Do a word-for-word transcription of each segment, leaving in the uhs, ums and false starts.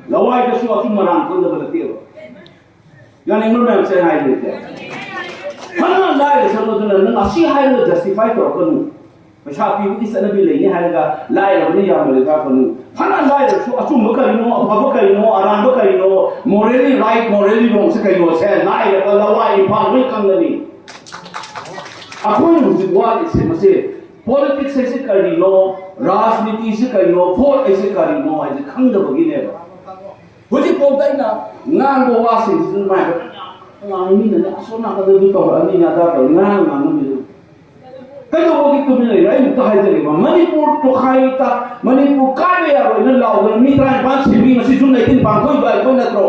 ꯂꯋꯥꯏꯗꯁꯨ ꯑꯆꯨꯝ ꯑꯔꯥꯟ ꯈꯪꯗꯕ ꯅꯠꯇꯦꯕ꯫ ꯌꯥꯅꯤꯡꯕ ꯃꯌꯥꯝꯁꯦ ꯍꯥꯏꯔꯤꯁꯦ꯫ ꯐꯅ ꯂꯥꯏꯔꯁꯅꯨ, ꯑꯗꯨꯅ ꯅꯪ ꯑꯁꯤ ꯍꯥꯏꯔꯒ ꯖꯁꯇꯤꯐꯥꯏ ꯇꯧꯔꯛꯀꯅꯨ꯫ ꯄꯩꯁꯥ ꯄꯤꯕꯒꯤ ꯆꯠꯅꯕꯤ ꯂꯩꯅꯤ ꯍꯥꯏꯔꯒ ꯂꯥꯏꯔꯕꯅ ꯌꯥꯝꯅ ꯂꯩꯕꯥꯛꯄꯅꯤ꯫ ꯐꯅ ꯂꯥꯏꯔꯁꯨ ꯑꯆꯨꯝꯕ ꯀꯔꯤꯅꯣ, ꯑꯐꯕ ꯀꯔꯤꯅꯣ, ꯑꯔꯥꯟꯕ ꯀꯔꯤꯅꯣ, ꯃꯣꯔꯦꯂꯤ ꯔꯥꯏꯠ, ꯃꯣꯔꯦꯂꯤ ꯔꯣꯡꯁꯦ ꯀꯩꯅꯣꯁꯦ ꯂꯥꯏꯔꯕ, ꯂꯋꯥꯏ, ꯏꯝꯐꯥꯜ ꯂꯣꯏ ꯈꯪꯒꯅꯤ꯫ ꯑꯩꯈꯣꯏꯅ ꯍꯧꯖꯤꯛ ꯋꯥꯠꯂꯤꯁꯦ ꯃꯁꯤ ꯄꯣꯂꯤꯇꯤꯛꯁ ꯍꯥꯏꯁꯦ ꯀꯔꯤꯅꯣ, ꯔꯥꯖꯅꯤꯇꯤꯁꯦ ꯀꯔꯤꯅꯣ, ꯚꯣꯠ ꯍꯥꯏꯁꯦ ꯀꯔꯤꯅꯣ ꯍꯥꯏꯁꯦ ꯈꯪꯗꯕꯒꯤꯅꯦꯕ꯫ ꯍꯧꯖꯤꯛꯐꯥꯎꯗ ꯑꯩꯅ ꯉꯥꯡꯕ ꯋꯥꯁꯤꯡꯁꯤ ꯑꯗꯨꯃꯥꯏꯅ ꯉꯥꯡꯃꯤꯟꯅꯅꯤ, ꯑꯁꯣꯝ ꯅꯥꯀꯟꯗ ꯑꯗꯨ ꯇꯧꯔꯛꯑꯅꯤ, ꯑꯗꯥ ꯇꯧꯔꯛꯑꯅꯤ, ꯉꯔꯥꯡ ꯉꯥꯡꯉꯝꯃꯤꯗꯨ꯫ ꯀꯩꯗꯧꯕꯒꯤ ꯇꯨꯃꯤꯟ ꯂꯩꯔꯤꯅꯣ? ꯑꯩ ꯑꯃꯨꯛꯇ ꯍꯥꯏꯖꯒꯦꯕ, ꯃꯅꯤꯄꯨꯔ ꯇꯣꯈꯥꯏ ꯇ-, ꯃꯅꯤꯄꯨꯔ ꯀꯥꯏꯕ ꯌꯥꯔꯣꯏꯅ ꯂꯥꯎꯗꯅ ꯃꯤ ꯇꯔꯥꯅꯤꯄꯥꯜ ꯁꯤꯕꯤ ꯉꯁꯤ ꯖꯨꯟ ꯑꯩꯠꯇꯤꯟ ꯄꯥꯡꯊꯣꯛꯏꯕ ꯑꯩꯈꯣꯏ ꯅꯠꯇ꯭ꯔꯣ?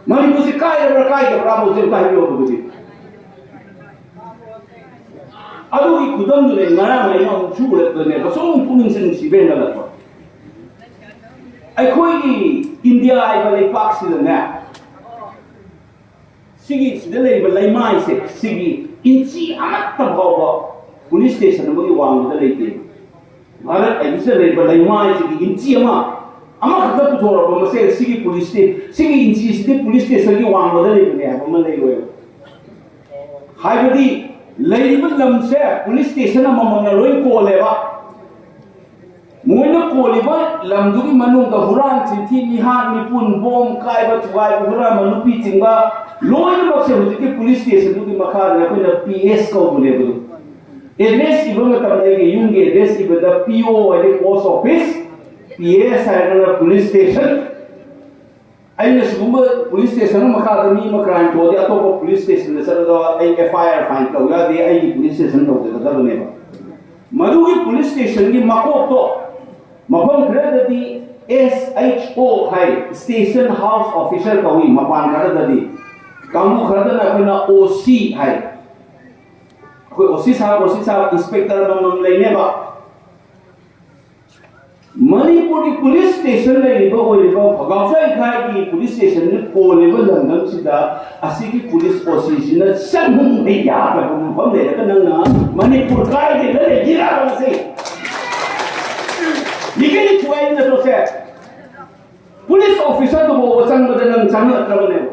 ꯃꯅꯤꯄꯨꯔꯁꯤ ꯀꯥꯏꯔꯕ꯭ꯔꯥ ꯀꯥꯏꯗꯕ꯭ꯔꯥ ꯍꯧꯖꯤꯛ ꯑꯝꯇ ꯍꯥꯏꯕꯤꯌꯣ ꯑꯗꯨꯕꯨꯗꯤ꯫ ꯑꯗꯨꯒꯤ ꯈꯨꯗꯝꯗꯨꯅꯦ ꯉꯔꯥꯡ ꯑꯩꯅ ꯑꯃꯨꯛꯁꯨ ꯎꯔꯛꯄꯅꯦꯕ, ꯁꯨꯝ ꯄꯨꯛꯅꯤꯡꯁꯦ ꯅꯨꯡꯁꯤꯕ ꯍꯦꯟꯒꯠꯂꯛꯄ꯫ ꯑꯩꯈꯣꯏꯒꯤ ꯏꯟꯗꯤꯌꯥ ꯍꯥꯏꯕ ꯂꯩꯄꯥꯛꯁꯤꯗꯅꯦ, ꯁꯤꯒꯤ ꯁꯤꯗ ꯂꯩꯔꯤꯕ ꯂꯩꯃꯥꯏꯁꯦ, ꯁꯤꯒꯤ ꯏꯟꯆꯤ ꯑꯃꯠꯇ ꯐꯥꯎꯕ ꯄꯨꯂꯤꯁ ꯁ꯭ꯇꯦꯁꯟ ꯑꯃꯒꯤ ꯋꯥꯡꯃꯗ ꯂꯩꯇꯦ꯫ ꯚꯥꯔꯠ ꯍꯥꯏꯕꯁꯤꯗ ꯂꯩꯔꯤꯕ ꯂꯩꯃꯥꯏꯁꯤꯒꯤ ꯏꯟꯆꯤ ꯑꯃ, ꯑꯃꯈꯛꯇ ꯄꯨꯊꯣꯔꯛꯄ ꯃꯁꯦ ꯁꯤꯒꯤ ꯄꯨꯂꯤꯁ ꯁ꯭ꯇꯦ-, ꯁꯤꯒꯤ ꯏꯟꯆꯤꯁꯤꯗꯤ ꯄꯨꯂꯤꯁ ꯁ꯭ꯇꯦꯁꯟꯒꯤ ꯋꯥꯡꯃꯗ ꯂꯩꯕꯅꯦ ꯍꯥꯏꯕ ꯑꯃ ꯂꯩꯔꯣꯏꯕ꯫ ꯍꯥꯏꯕꯗꯤ ꯂꯩꯔꯤꯕ ꯂꯝꯁꯦ ꯄꯨꯂꯤꯁ ꯁ꯭ꯇꯦꯁꯟ ꯑꯃꯃꯝꯅ ꯂꯣꯏ ꯀꯣꯜꯂꯦꯕ꯫ ꯃꯣꯏꯅ ꯀꯣꯜꯂꯤꯕ ꯂꯝꯗꯨꯒꯤ ꯃꯅꯨꯡꯗ ꯍꯨꯔꯥꯟ ꯆꯤꯟꯊꯤ, ꯃꯤꯍꯥꯠ ꯃꯤꯄꯨꯟ, ꯕꯣꯝ ꯀꯥꯏꯕ, ꯊꯨꯒꯥꯏꯕ, ꯍꯨꯔꯥꯟꯕ, ꯅꯨꯄꯤ ꯆꯤꯡꯕ, ꯂꯣꯏꯅꯃꯛꯁꯦ ꯍꯧꯖꯤꯛꯀꯤ ꯄꯨꯂꯤꯁ ꯁ꯭ꯇꯦꯁꯟꯗꯨꯒꯤ ꯃꯈꯥꯗ ꯑꯩꯈꯣꯏꯅ ꯄꯤ ꯑꯦꯁ ꯀꯧꯕꯅꯦꯕ ꯑꯗꯨ꯫ ꯑꯦꯗ꯭ꯔꯦꯁ ꯏꯕ ꯃꯇꯝꯗ ꯑꯩꯒꯤ ꯌꯨꯝꯒꯤ ꯑꯦꯗ꯭ꯔꯦꯁ ꯏꯕꯗ ꯄꯤ ꯑꯣ ꯍꯥꯏꯗꯤ ꯄꯣꯁ ꯑꯣꯐꯤꯁ, ꯄꯤ ꯑꯦꯁ ꯍꯥꯏꯔꯒꯅ ꯄꯨꯂꯤꯁ ꯁ꯭ꯇꯦꯁꯟ꯫ ꯑꯩꯅ ꯁꯤꯒꯨꯝꯕ ꯄꯨꯂꯤꯁ ꯁ꯭ꯇꯦꯁꯟ ꯃꯈꯥꯗ ꯃꯤ ꯑꯃ ꯀ꯭ꯔꯥꯏꯝ ꯊꯣꯛꯑꯗꯤ ꯑꯇꯣꯞꯄ ꯄꯨꯂꯤꯁ ꯁ꯭ꯇꯦꯁꯟꯗ ꯆꯠꯂꯒ ꯑꯩ ꯑꯦꯐ ꯑꯥꯏ ꯑꯥꯔ ꯐꯥꯏꯜ ꯇꯧ ꯌꯥꯗꯦ, ꯑꯩꯒꯤ ꯄꯨꯂꯤꯁ ꯁ꯭ꯇꯦꯁꯟ ꯇꯧꯖꯒꯗꯕꯅꯦꯕ꯫ ꯃꯗꯨꯒꯤ ꯄꯨꯂꯤꯁ ꯁ꯭ꯇꯦꯁꯟꯒꯤ ꯃꯀꯣꯛꯇꯣ ꯃꯐꯝ ꯈꯔꯗꯗꯤ ꯑꯦꯁ ꯑꯩꯆ ꯑꯣ ꯍꯥꯏ, ꯁ꯭ꯇꯦꯁꯟ ꯍꯥꯎꯁ ꯑꯣꯐꯤꯁꯔ ꯀꯧꯏ ꯃꯄꯥꯟ ꯈꯔꯗꯗꯤ꯫ ꯀꯥꯡꯕꯨ ꯈꯔꯗꯅ ꯑꯩꯈꯣꯏꯅ ꯑꯣ ꯁꯤ ꯍꯥꯏ꯫ ꯑꯩꯈꯣꯏ ꯑꯣ ꯁꯤ ꯁꯥꯍꯕ, ꯑꯣ ꯁꯤ ꯁꯥꯍꯕ, ꯏꯟꯁꯄꯦꯛꯇꯔ ꯑꯃꯃꯝ ꯂꯩꯅꯦꯕ꯫ ꯃꯅꯤꯄꯨꯔꯒꯤ ꯄꯨꯂꯤꯁ ꯁ꯭ꯇꯦꯁꯟ ꯂꯩꯔꯤꯕ ꯑꯣꯏꯔꯤꯕ ꯐꯒꯥꯎꯖ ꯏꯊꯥꯏꯒꯤ ꯄꯨꯂꯤꯁ ꯁ꯭ꯇꯦꯁꯟꯗ ꯀꯣꯜꯂꯤꯕ ꯂꯝꯗꯝꯁꯤꯗ ꯑꯁꯤꯒꯤ ꯄꯨꯂꯤꯁ ꯑꯣ ꯁꯤꯁꯤꯅ ꯆꯪꯍꯟꯕ ꯌꯥꯗꯕ ꯃꯐꯝ ꯂꯩꯔꯒ ꯅꯪꯅ ꯃꯅꯤꯄꯨꯔ ꯀꯥꯏꯗꯦꯅ ꯂꯩꯕꯤꯔꯕ ꯉꯁꯤ? ꯂꯤꯒꯦꯂꯤ ꯊꯨꯒꯥꯏ ꯅꯠꯇ꯭ꯔꯣ ꯁꯦ? ꯑꯣꯐꯤꯁꯔꯗꯨ ꯐꯥꯎꯕ ꯆꯪꯕꯗ ꯅꯪ ꯆꯪꯍꯜꯂꯛꯇ꯭ꯔꯕꯅꯦꯕ꯫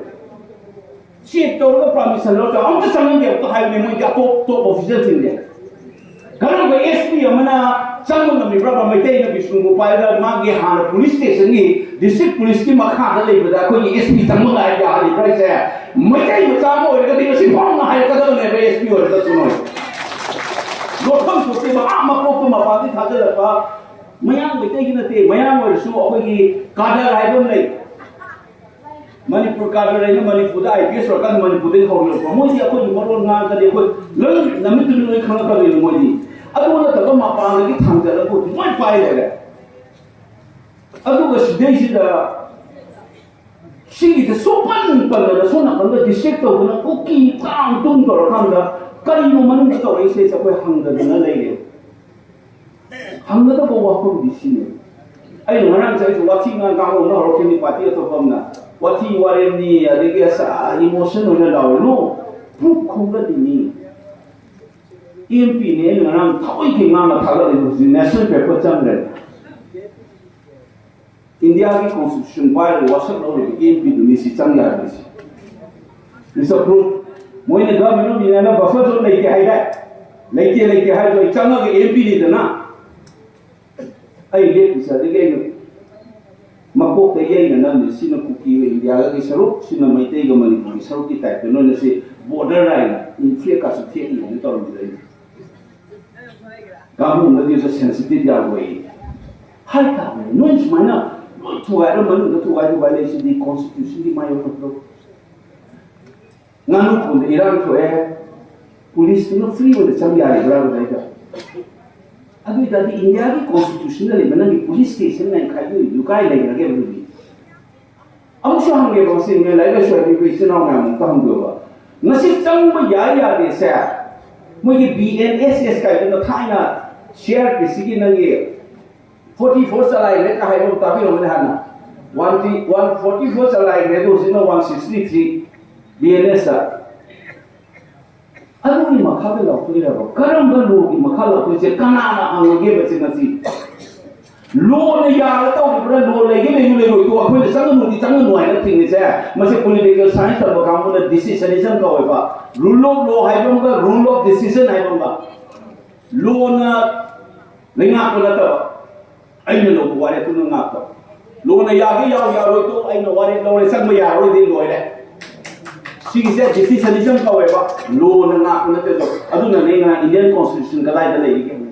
ꯆꯦꯛ ꯇꯧꯔꯒ ꯄꯥꯔꯃꯤꯁꯟ ꯂꯧꯔꯒ ꯑꯝꯇ ꯆꯪꯍꯟꯗꯦ ꯑꯝꯇ ꯍꯥꯏꯕꯅꯦ ꯃꯣꯏꯒꯤ ꯑꯇꯣꯞ ꯇꯣꯞ ꯑꯣꯐꯤꯁꯔꯁꯤꯡꯁꯦ꯫ ꯀꯔꯝꯕ ꯑꯦꯁ ꯄꯤ ꯑꯃꯅ ꯆꯪꯕ ꯉꯝꯃꯤꯕ꯭ꯔꯕ? ꯃꯩꯇꯩꯅ ꯕꯤꯁꯅꯨꯄꯨꯔ ꯄꯥꯏꯔꯒ ꯃꯥꯒꯤ ꯍꯥꯟꯅ ꯄꯨꯂꯤꯁ ꯁ꯭ꯇꯦꯁꯟꯒꯤ, ꯗꯤꯁꯇ꯭ꯔꯤꯛ ꯄꯨꯂꯤꯁꯀꯤ ꯃꯈꯥꯗ ꯂꯩꯕꯗ ꯑꯩꯈꯣꯏꯒꯤ ꯑꯦꯁ ꯄꯤ ꯆꯪꯕ ꯉꯥꯏ ꯌꯥꯍꯜꯂꯤꯕ꯭ꯔꯥ ꯍꯥꯏꯁꯦ? ꯃꯩꯇꯩ ꯃꯆꯥ ꯑꯃ ꯑꯣꯏꯔꯒꯗꯤ ꯉꯁꯤ ꯐꯥꯎꯅ ꯍꯥꯏꯔꯛꯀꯗꯕꯅꯦꯕ, ꯑꯦꯁ ꯄꯤ ꯑꯣꯏꯔꯒꯁꯨ ꯅꯣꯏ꯫ ꯂꯣꯠꯐꯝ ꯊꯣꯛꯇꯦꯕ, ꯑꯥ ꯃꯀꯣꯛꯇ ꯃꯄꯥꯟꯗꯒꯤ ꯊꯥꯖꯤꯜꯂꯛꯄ꯫ ꯃꯌꯥꯡ ꯃꯩꯇꯩꯒꯤ ꯅꯠꯇꯦ, ꯃꯌꯥꯡ ꯑꯣꯏꯔꯁꯨ ꯑꯩꯈꯣꯏꯒꯤ ꯀꯥꯗꯔ ꯍꯥꯏꯕ ꯑꯃ ꯂꯩ꯫ ꯃꯅꯤꯄꯨꯔ ꯀꯥꯗꯔ ꯍꯥꯏꯅ ꯃꯅꯤꯄꯨꯔꯗ ꯑꯥꯏ ꯄꯤ ꯑꯦꯁ ꯑꯣꯏꯔꯀꯥꯟꯗ ꯃꯅꯤꯄꯨꯔꯗꯒꯤ ꯍꯧꯔꯛꯄ꯫ ꯃꯣꯏꯗꯤ ꯑꯩꯈꯣꯏꯒꯤ ꯃꯔꯣꯟ ꯉꯥꯡꯉꯒꯗꯤ ꯑꯩꯈꯣꯏ ꯂꯣꯏ ꯅꯨꯃꯤꯠꯇꯨꯗ ꯂꯣꯏ ꯈꯪꯉꯛꯀꯗꯣꯏꯅꯤ ꯃꯣꯏꯗꯤ꯫ ꯑꯗꯨ ꯅꯠꯇꯕ ꯃꯄꯥꯟꯗꯒꯤ ꯊꯥꯡꯖꯜꯂꯛꯄ ꯂꯣꯏ ꯄꯥꯏ ꯂꯩꯔꯦ꯫ ꯑꯗꯨꯒ ꯁꯤꯗꯩꯁꯤꯗ ꯁꯤꯒꯤꯗ ꯁꯨꯡꯄꯟ ꯄꯟꯗꯅ ꯁꯣꯝ ꯅꯥꯀꯟꯗ ꯗꯤꯁꯇ꯭ꯔꯤꯛ ꯇꯧꯗꯅ ꯀꯨꯀꯤ ꯇꯥꯡ ꯇꯨꯡ ꯇꯧꯔꯀꯥꯟꯗ ꯀꯔꯤꯅꯣ ꯃꯅꯨꯡꯗ ꯇꯧꯔꯛꯏꯁꯦ ꯑꯩꯈꯣꯏ ꯍꯪꯗꯗꯅ ꯂꯩꯔꯦ꯫ ꯍꯪꯒꯗꯕ ꯋꯥꯐꯝꯗꯤ ꯁꯤꯅꯦ꯫ ꯑꯩꯅ ꯉꯔꯥꯡ ꯆꯠꯂꯤꯁꯨ ꯋꯥꯊꯤ ꯉꯥꯡ ꯀꯥꯡꯂꯣꯝꯅ ꯍꯧꯔꯛꯈꯤꯕꯅꯤ ꯄꯥꯔꯇꯤ ꯑꯇꯣꯞꯄ ꯑꯃꯅ꯫ ꯋꯥꯊꯤ ꯋꯥꯔꯦꯝꯅꯤ, ꯑꯗꯒꯤ ꯑꯁ ꯏꯃꯣꯁꯟ ꯑꯣꯏꯅ ꯂꯥꯎꯔꯦ꯫ ꯅꯣ, ꯄ꯭ꯔꯨꯐ ꯈꯣꯝꯒꯠꯂꯤꯅꯤ꯫ ꯑꯦꯝ ꯄꯤꯅꯦ ꯑꯩꯅ ꯉꯔꯥꯡ ꯊꯑꯣꯏꯒꯤ ꯉꯥꯡꯅ ꯊꯥꯒꯠꯂꯤꯕ ꯍꯧꯖꯤꯛ ꯅꯦꯁꯅꯦꯜ ꯄꯦꯄꯔ ꯆꯪꯈ꯭ꯔꯦ꯫ ꯏꯟꯗꯤꯌꯥꯒꯤ ꯀꯣꯟꯁꯇꯤꯇ꯭ꯌꯨꯁꯟ ꯄꯥꯏꯔꯒ ꯋꯥꯁꯛ ꯂꯧꯔꯤꯕ ꯑꯦꯝ ꯄꯤꯗꯨꯅꯤ ꯁꯤ ꯆꯪ ꯌꯥꯗ꯭ꯔꯤꯁꯤ꯫ It's a proof. ꯃꯣꯏꯅ ꯒꯚꯔꯟꯃꯦꯟ ꯑꯣꯐ ꯏꯟꯗꯤꯌꯥꯅ ꯕꯐꯔ ꯖꯣꯟ ꯂꯩꯇꯦ ꯍꯥꯏꯗꯥꯏ? ꯂꯩꯇꯦ, ꯂꯩꯇꯦ ꯍꯥꯏꯔꯁꯨ ꯑꯩ ꯆꯪꯉꯒ ꯑꯦꯝ ꯄꯤꯅꯤꯗꯅ꯫ ꯑꯩ ꯂꯦꯞꯄꯤꯁꯦ ꯑꯗꯒꯤ ꯑꯩꯅ ꯃꯀꯣꯛꯇ ꯌꯩꯅ ꯅꯝꯃꯤ꯫ ꯁꯤꯅ ꯀꯨꯀꯤꯒ ꯏꯟꯗꯤꯌꯥꯒꯒꯤ ꯁꯔꯨꯛ, ꯁꯤꯅ ꯃꯩꯇꯩꯒ ꯃꯅꯤꯄꯨꯔꯒꯤ ꯁꯔꯨꯛꯀꯤ ꯇꯥꯏꯞꯇ ꯅꯣꯏꯅ ꯁꯤ ꯕꯣꯔꯗꯔ ꯂꯥꯏꯟ ꯏꯟꯐ꯭ꯂꯦꯛꯀꯁꯨ ꯊꯦꯠꯂꯤꯅ ꯇꯧꯔꯝꯕꯗ ꯑꯩꯅ ꯀꯥꯡꯕꯨ ꯑꯃꯗꯤ ꯑꯗꯨ ꯁꯦꯟꯁꯤꯇꯤꯚ ꯌꯥꯝ ꯑꯣꯏꯌꯦ ꯍꯥꯏ ꯇꯥꯕꯅꯦ꯫ ꯅꯣꯏ ꯁꯨꯃꯥꯏꯅ ꯂꯣꯏ ꯊꯨꯒꯥꯏꯔ ꯃꯅꯨꯡꯗ ꯊꯨꯒꯥꯏ ꯊꯨꯒꯥꯏ ꯂꯩꯁꯤꯗꯤ ꯀꯣꯟꯁꯇꯤꯇ꯭ꯌꯨꯁꯟꯒꯤ ꯃꯥꯏ ꯌꯧꯈꯠꯄ꯭ꯔꯣ? ꯉꯥꯅꯨ ꯈꯣꯡꯗ ꯏꯔꯥꯡ ꯊꯣꯛꯑꯦ, ꯄꯨꯂꯤꯁꯇꯨꯅ ꯐ꯭ꯔꯤ ꯑꯣꯏꯅ ꯆꯪ ꯌꯥꯔꯤꯕ꯭ꯔꯥ ꯑꯗꯨꯗꯩꯗ? ꯑꯗꯨ ꯑꯣꯏꯇꯥꯔꯗꯤ ꯏꯟꯗꯤꯌꯥꯒꯤ ꯀꯣꯟꯁꯇꯤꯇ꯭ꯌꯨꯁꯟꯗ ꯂꯩꯕ ꯅꯪꯒꯤ ꯄꯨꯂꯤꯁ ꯁ꯭ꯇꯦꯁꯟ ꯉꯥꯏꯈꯥꯏꯗꯣꯏꯗꯨ ꯀꯥꯏ ꯂꯩꯈ꯭ꯔꯒꯦ ꯑꯗꯨꯗꯤ? ꯑꯃꯨꯛꯁꯨ ꯍꯪꯒꯦꯕ ꯉꯁꯤ ꯅꯣꯏ ꯂꯥꯏꯔꯤꯛ ꯂꯥꯏꯁꯨ ꯍꯩꯕ ꯑꯩꯈꯣꯏ ꯏꯆꯤꯜ ꯏꯅꯥꯎ ꯃꯌꯥꯝ ꯑꯃꯨꯛꯇ ꯍꯪꯕꯤꯌꯣꯕ꯫ ꯉꯁꯤ ꯆꯪꯕ ꯌꯥꯏ ꯌꯥꯗꯦꯁꯦ ꯃꯣꯏꯒꯤ ꯕꯤ ꯑꯦꯟ ꯑꯦꯁ ꯑꯦꯁ ꯀꯥꯏꯗꯨꯅ ꯊꯥꯏꯅ ꯁꯤ ꯑꯥꯔ ꯄꯤ ꯁꯤꯒꯤ ꯅꯪꯒꯤ ꯐꯣꯔꯇꯤ ꯐꯣꯔ ꯆꯂꯥꯏꯈ꯭ꯔꯦ ꯀ ꯍꯥꯏꯕ ꯑꯃ ꯇꯥꯕꯤꯔꯝꯒꯅꯤ ꯍꯥꯟꯅ꯫ ꯋꯥꯟ ꯋꯥꯟ ꯐꯣꯔꯇꯤ ꯐꯣꯔ ꯆꯂꯥꯏꯈ꯭ꯔꯦ ꯑꯗꯨ ꯍꯧꯖꯤꯛꯅ one sixty three B N ꯑꯦꯁꯇ꯫ ꯑꯗꯨꯒꯤ ꯃꯈꯥꯗ ꯂꯧꯊꯣꯛꯏꯔꯕ? ꯀꯔꯝꯕ ꯂꯣꯒꯤ ꯃꯈꯥ ꯂꯧꯊꯣꯛꯏꯁꯦ? ꯀꯅꯥꯅ ꯍꯪꯉꯒꯦꯕ ꯁꯤ ꯉꯁꯤ? ꯂꯣꯅ ꯌꯥꯔ ꯇꯧꯔꯤꯕ꯭ꯔꯥ? ꯂꯣ ꯂꯩꯒꯦ ꯂꯩꯌꯨ, ꯂꯩꯔꯣꯏ ꯇꯣ, ꯑꯩꯈꯣꯏꯅ ꯆꯪꯒꯅꯨꯗꯤ ꯆꯪꯒꯅꯨ ꯍꯥꯏꯅ ꯊꯤꯡꯉꯤꯁꯦ꯫ ꯃꯁꯤ ꯄꯣꯂꯤꯇꯤꯀꯦꯜ ꯁꯥꯏꯟꯁ ꯇꯝꯕ ꯀꯥꯡꯕꯨꯅ ꯗꯤꯁꯤꯁꯅꯤꯖꯝ ꯀꯧꯋꯦꯕ꯫ ꯔꯨꯜ ꯑꯣꯐ ꯂꯣ ꯍꯥꯏꯕ ꯑꯃꯒ ꯔꯨꯜ ꯑꯣꯐ ꯗꯤꯁꯤꯖꯟ ꯍꯥꯏꯕ ꯑꯃꯒ꯫ ꯂꯣꯅ ꯂꯩꯉꯥꯛꯄ ꯅꯠꯇꯕ, ꯑꯩꯅ ꯂꯧꯕ ꯋꯥꯔꯦꯞꯇꯨꯅ ꯉꯥꯛꯄ꯫ ꯂꯣꯅ ꯌꯥꯒꯦ ꯌꯥꯎ, ꯌꯥꯔꯣꯏ ꯇꯣ, ꯑꯩꯅ ꯋꯥꯔꯦꯞ ꯂꯧꯔꯦ, ꯆꯪꯕ ꯌꯥꯔꯣꯏꯗꯤ ꯂꯣꯏꯔꯦ꯫ ꯁꯤꯒꯤꯁꯦ ꯗꯤꯁꯤꯁꯅꯤꯖꯝ ꯀꯧꯋꯦꯕ, ꯂꯣꯅ ꯉꯥꯛꯄ ꯅꯠꯇꯦꯗꯣ꯫ ꯑꯗꯨꯅꯅꯦ ꯉꯔꯥꯡ ꯏꯟꯗꯤꯌꯟ ꯀꯣꯟꯁꯇꯤꯇ꯭ꯌꯨꯁꯟ ꯀꯗꯥꯏꯗ ꯂꯩꯔꯤꯒꯦ?